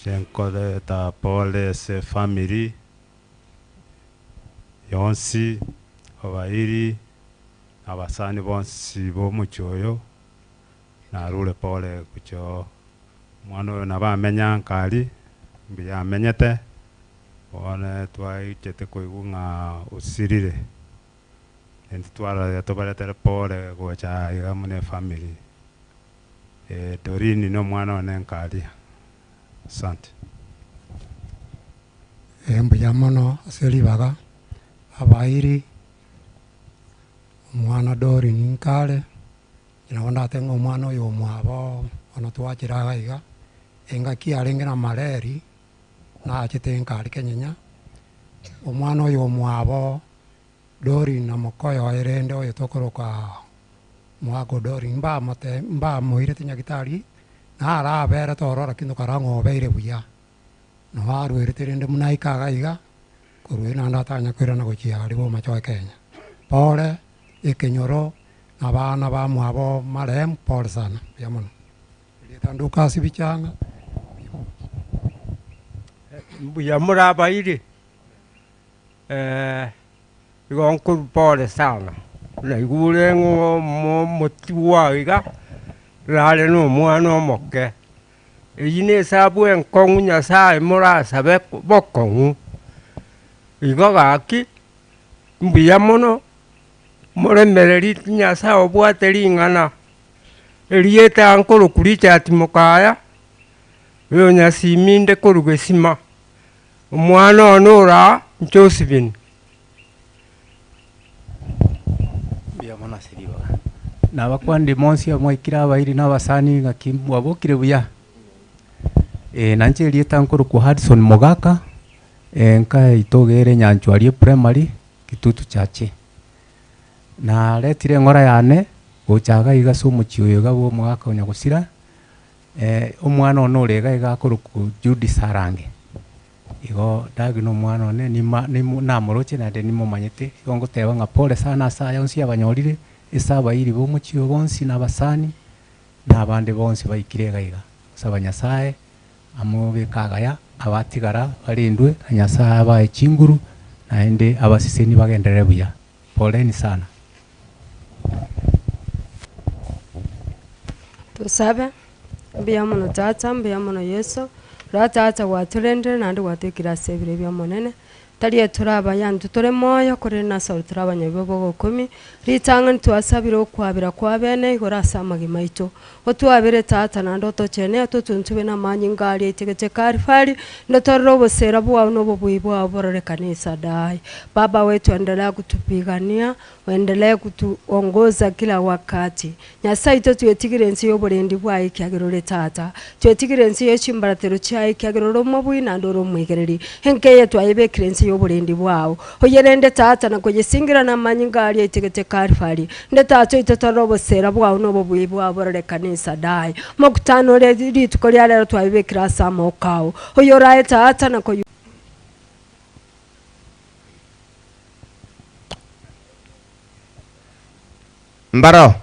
Inche nkoreta pole ase efamiri yonsi, abairi, abasani bonsi bomochie oyo, narure pole gochia oo. Omwana oyo nabo amenya nka aria, mbuya amenyete, bono twaichete koigwa ng'a osirire, intwe twarorire tobaretere pole gocha iga buna efamiri. Doreen na omwana one nka aria. Asante. Mbuya mono ase ribaga, abairi, omwana Doreen nkare, nabo ndatebe ng'a omwana oyo omwabo bono twachire iga iga, engaki yarenge na mareri, nachete nkare kenyenya, omwana oyo omwabo Doreen na mokoyo oye rende oyo tokoroka Mwako Doreen mbamote mbamoirete nyagitari, naraberete ororo lakini tokarora ng'a obeire buya. Nabo arwerete rende buna aika iga iga, korwa erio naende atanya koirana gochia aria bomachoge Kenya. Pore, ekenyoro, na abana bamwabo marehemu, pore sana, mbuya mono. Erieta Dorcas Bichang'a, mbuya mono. Mbuya more abairi, Igo nkorwa pore sana, naigure ng'a omo omotigwa iga, nare na omwana omoke, eywo na esabu enkong'u nyasaye morasabe bokong'u, igo gaki, mbuya mono, moremereri nyasaye obwate ring'ana, erieta nkorokwa Richard Mokaya, oyo Nyasimi inde korwa Gesima. Omwana one ore aa, Josephine. Mbuya mono ase ribaga. Nabakwanire monsi mwaikire abairi na abasani ng'aki mwabokire buya? Eh, nanche erieta nkorokwa Hudson Mogaka, enka yaito iga ere Nyanchwari eprimary, Kitutu Church. Naretire eng'ora yane, gocha iga iga ase omochie oyo iga bwa omogaka o Nyagosira, Omwana one ore iga iga akorokwa Jude Sarange, igo Doug na omwana one nima nimu namoroche naende nimomanyete, igo ngoteba ng'a pole sana ase aya onsi abanyorire, ase abairi ba omochie oyo bonsi na abasani, na abande bonsi baikire iga iga. Gosaba Nyasaye amobeke agaya, abatigara barendwe, na Nyasaye abae chinguru, naende abaseseni bagenderere buya. Poleni sana. Tosabe, Mbuya mono Tata, mbuya mono Yeso, rora Tata gwatorendire naende gwatoikire ase ebiro bi'Omonene, tari etore abaya intwe tore moyo, korende nase ore tore abanyabibe b'ogokumia, ritang'ani twasabire okwabera kw'abene igoro ase amagima aito. Otwabere Tata naende otochene, ototuntube namanyinga aria aitegete Kalvari, ndotorere obosera bwao na obobui bwao bororekane Esadai. Baba wetu endelea kutupigania, oendelee kutuongoza kila wakati. Nyasae oito twetigire ense y'oborendi bwaye ekiagera ore Tata. Twetigire ense ye chimbaratero chiaye ekiagera ore omobui naende ore omoigereri. Enka eye twayebekire ense y'oborendi bwao. Oyerende Tata na koyesingira namanyinga aria aitegete Kalvari. Nde Tata oito torore obosera bwao na obobui bwao bororekane Esadai. Mokutano ore rituko ria rero twabibekire ase amaboko ao. Oyorae Tata na koyu. Mbaro.